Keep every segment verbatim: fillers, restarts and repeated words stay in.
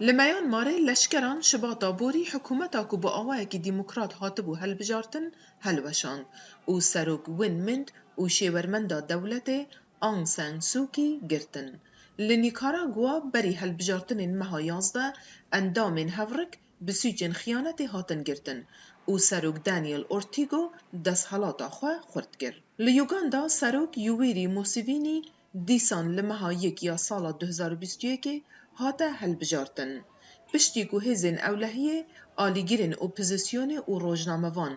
Li Myanmarê leşkeran şibata borî hikûmeta ku bi awayekî demokrat hatibû hilbijartin, hilweşand û Serok Win Myint û şêwermenda dewletê Aung San Suu Kyi girtin. Li Nikaragua berî hilbijartinên meha yazdeh endamên hevrik bi sûcên xiyanetê hatin girtin û Serok Daniel Ortega desthilata xwe xurt kir. Li Uganda Serok Yoweri Museveni dîsan li meha yek ya sala du hezar û bîst û yekê hate hilbijartin. Piştî ku hêzên ewlehiyê alîgirên opozisyonê û rojnamevan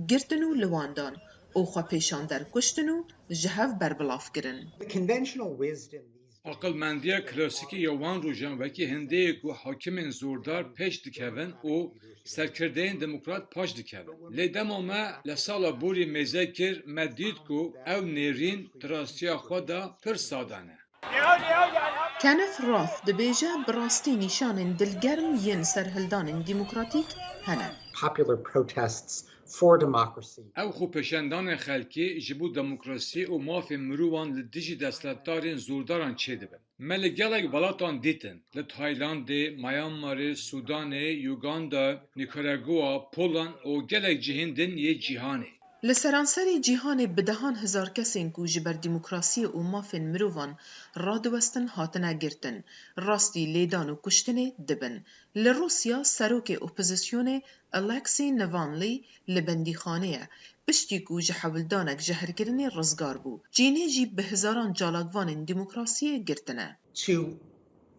girtin û li wan dan û xwepêşander kuştin û ji hev berbilav kirin. The conventional wisdom these days Aqilmendiya klasîkî ya wan rojan wekî hindê ye ku hakimên zordar pêş dikevin û serkirdeyên demokrat paş dikevin. Lê dema me li sala borî mêze kir, me dît ku ew nêrîn di rastiya xwe de pir sade ne. Kenneth Roth dibêje, bi rastî nîşanên dilgerm yên serhildanên demokratîk hene. Popular protests for democracy. Ew xwepêşandanên xelkî ji bo demokrasî û mafên mirovan li dijî desthilatdarên zordaran çêdibin. Me li gelek welatan dîtin, li Taylandê, Myanmarê, Sûdanê, Uganda, Nikaragua, Poland û gelek cihên din yê cîhanê. Li seranserê cîhanê bi dehan hezar kesên ku ji ber demokrasiyê û mafên mirovan radiwestin hatine girtin, rastî lêdan û kuştinê dibin. Li Rûsya serokê opozisyonê Alexei Navalny li bendîxanê ye, piştî ku ji hewldanek jehrkirinê rizgar bû. Çînê jî bi hezaran çalakvanên demokrasiyê girtine. To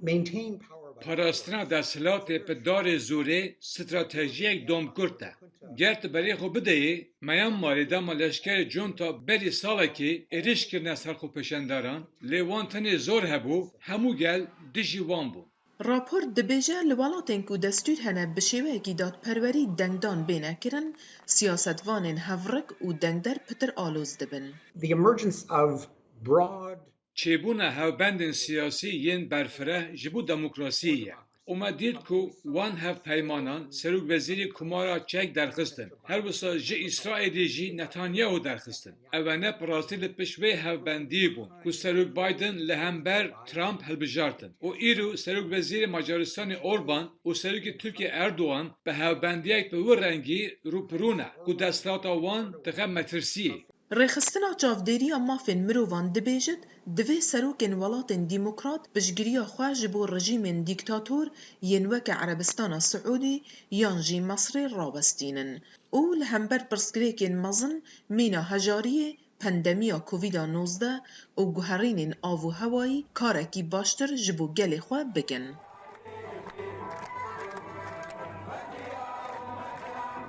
maintain power by Parastina desthilatê bi darê zorê stratejiyek domkurt e. Ger tu berê xwe bideyê, Myanmarê dema leşkerê junta berî salekê êrîş kirine ser xwepêşandaran, lê wan tenê zor hebû, hemû gel dijî wan bûn. Rapor dibêje, li welatên ku destûr hene bi şêweyekî dadperwerî dengdan bêne kirin, siyasetvanên hevrik û dengder pitir aloz dibin. The emergence of broad Çêbûna hevbendên siyasî yên berfireh ji bo demokrasiyê ye. Û me dît ku wan hevpeymanan serokwezîrê Komara Çek derxistin. Her wisa ji Îsraîlê jî Netanyahu derxistin. Ew ne bi rastî li pişt wê hevbendiyê bûn ku Serok Biden li hember Trump hilbijartin û îro Serokwezîrê Macaristanê Orban û Serokê Tirkiyê Erdogan bi hevbendiyek bi wî rengî rû bi rû ne ku desthilata wan dixe metirsiyê. Rêxistina Çavdêriya Mafên Mirovan dibêjit, divê serokên welatên demokrat piştgiriya xwe ji bo rejîmên dîktator yên weke Erebistana Siûdî yan jî Mesrê rawestînin û li hember pirsgirêkên mezin mîna hejariyê, pandemiya Covid nozdeh û guherînên av û hewayî karekî baştir ji bo gelê xwe bikin.